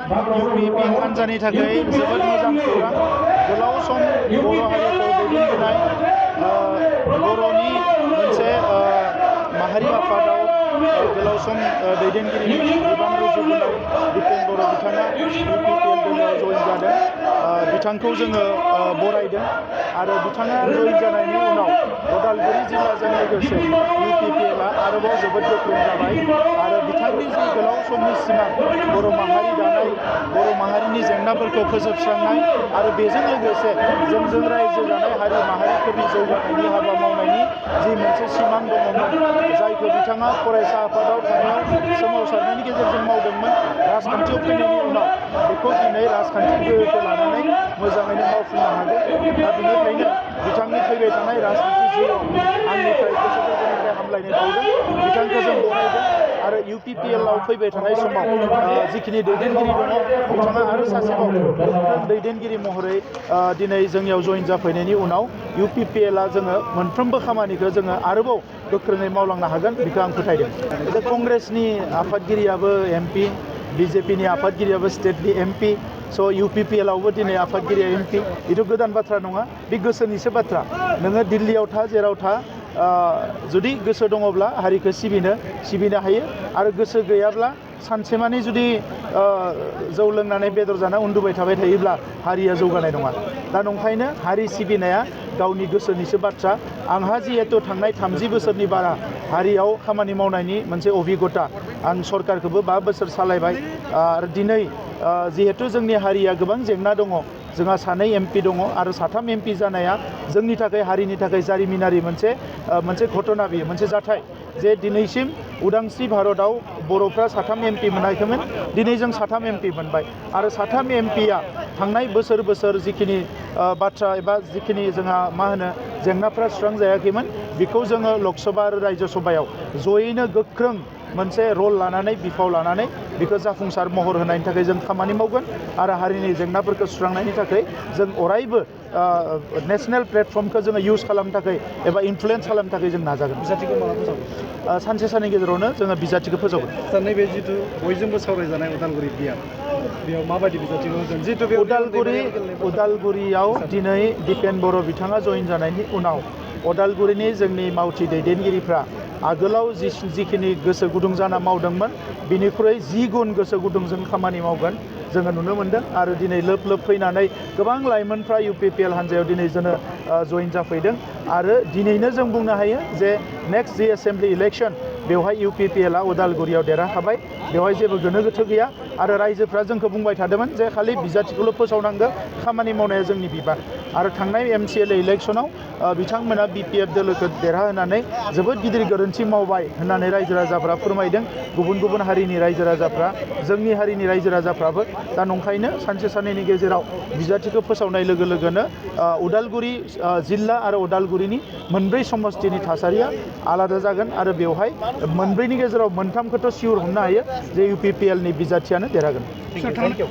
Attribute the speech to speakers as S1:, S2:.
S1: UPPL हान्जानि थाखाय जोबोद मोजां खौरां। गोलाव सम बर' हारिखौ दैदेनबोनाय बर'नि मोनसे माहारि आफादाव गोलाव सम दैदेनगिरि बिबान रुजुबोनाय दिपेन बर' बिथाङा UPPL दलोआव जइन जादों। बिथांखौ जोङो बरायदों आरो बिथाङा जइन जानायनि उनाव उदालगुरि जिल्लाजों लोगोसे UPPLआ आरोबाव जोबोद गोख्रों जाबाय आरो बिथांनि जि गोलाव समनि सिमां बर' माहारि दानाय, बर' माहारिनि जेंनाफोरखौ फोजोबस्रांनाय आरो बेजों लोगोसे जोंजों रायजो जानाय हारि माहारिफोरनि जौगानायनि हाबा मावनायनि जि मोनसे सिमां दङमोन, जायखौ बिथाङा फरायसा आफादाव थानायाव सोमावसारनायनि गेजेरजों मावदोंमोन, राजखान्थियाव फैनायनि उनाव बेखौ दिनै राजखान्थि गोहोखौ लानानै मोजाङैनो मावफुंनो हागोन। दा बेनिखायनो बिथांनि फैबाय थानाय राजखान्थि जिउआव आंनिफ्राय गोसो गोरबोनिफ्राय हामलायनाय बावदों। बिथांखौ जों बरायदों आरो UPPLआव फैबाय थानाय समाव जिखिनि दैदेनगिरि दङ, बिथाङा आरो सासेबाव गोख्रों दैदेनगिरि महरै दिनै जोंनियाव जइन जाफैनायनि उनाव UPPLआ जोङो मोनफ्रोमबो खामानिखौ जोङो आरोबाव गोख्रोङै मावलांनो हागोन बेखौ आं फोथायदों। दा कंग्रेसनि आफादगिरियाबो MP, BJPनि आफादगिरियाबो स्टेटनि MP, स' UPPLआवबो दिनै आफादगिरिया MP। बेथ' गोदान बाथ्रा नङा, बे गोसोनिसो बाथ्रा। नोङो दिल्लीयाव था, जेराव था, जुदि गोसो दङब्ला हारिखौ सिबिनो हायो आरो गोसो गैयाब्ला सानसेमानि जुदि जौ लोंनानै बेदर जाना उन्दुबाय थाबाय थायोब्ला हारिया जौगानाय नङा। दा नंखायनो हारि सिबिनाया गावनि गोसोनिसो बाथ्रा। आंहा जिहेतु थांनाय 30 बोसोरनि बारा हारियाव खामानि मावनायनि मोनसे अभिगता, आं सरकारखौबो 5 बोसोर सालायबाय आरो दिनै जिहेतु जोंनि हारिया गोबां जेंना दङ, जोंहा 2 MP दङ आरो 3 MP जानाया जोंनि थाखाय हारिनि थाखाय जारिमिनारि मोनसे घटना, बेयो मोनसे जाथाय जे दिनैसिम उदांस्रि भारतआव बर'फ्रा 3 MP मोनाखैमोन, दिनै जों 3 MP मोनबाय आरो 3 MPआ थांनाय बोसोर जिखिनि बाथ्रा एबा जिखिनि जोंहा जेंनाफ्रा सुस्रांजायाखैमोन, बेखौ जोङो लकसभा आरो राज्य सभायाव जयैनो गोख्रों मोनसे रल लानानै, बिफाव लानानै बेखौ जाफुंसार महर होनायनि थाखाय जों खामानि मावगोन आरो हारिनि जेंनाफोरखौ सुस्रांनायनि थाखाय जों अरायबो नेशनेल प्लेटफर्मखौ जोङो इउज खालामनो थाखाय एबा इनफ्लुयेन्स खालामनो थाखाय जों नाजागोन।
S2: बिजाथिखौ माला फोसावगोन?
S1: सानसे साननि गेजेरावनो जोङो बिजाथिखौ फोसावगोन।
S2: दा नैबे जिथु बयजोंबो सावरायजानाय उदालगुरि बियाब, बेयाव माबायदि बिजाथिखौ होगोन? जितु
S1: उदालगुरियाव दिनै दिपेन बर' बिथाङा जइन जानायनि उनाव उदालगुरिनि जोंनि मावथि दैदेनगिरिफ्रा आगोलाव जिखिनि गोसो गुदुं जाना मावदोंमोन, बिनिख्रुइ 10 गुन गोसो गुदुंजों खामानि मावगोन जोङो नुनो मोन्दों आरो दिनै लोब फैनानै गोबां लाइमोनफ्रा UPPL हान्जायाव दिनै जोङो जइन जाफैदों आरो दिनैनो जों बुंनो हायो जे नेक्स्ट जि एसेम्बलि इलेक्सन, बेवहाय UPPLआ उदालगुरियाव देरहाखाबाय, बेवहाय जेबो गोनो गोथो गैया आरो रायजोफ्रा जोंखौ बुंबाय थादोंमोन जे खालि बिजाथिखौल' फोसावनांगौ, खामानि मावनाया जोंनि बिबान। आरो थांनाय MCLA इलेक्सनाव बिथांमोना BPF दोलोखौ देरहाहोनानै जोबोद गिदिर गोरोन्थि मावबाय होननानै रायजो राजाफ्रा फोरमायदों, गुबुन हारिनि रायजो राजाफ्रा, जोंनि हारिनि रायजो राजाफ्राबो। दा नंखायनो सानसे साननैनि गेजेराव बिजाथिखौ फोसावनाय लोगो लोगोनो उदालगुरि जिल्ला आरो उदालगुरिनि मोनब्रै समस्तिनि थासारिया आलादा जागोन आरो बेवहाय मोनब्रैनि गेजेराव मोनथामखौथ' सियर हमनो हायो जे UPPLनि बिजाथियानो देरहागोन।
S2: Thank you.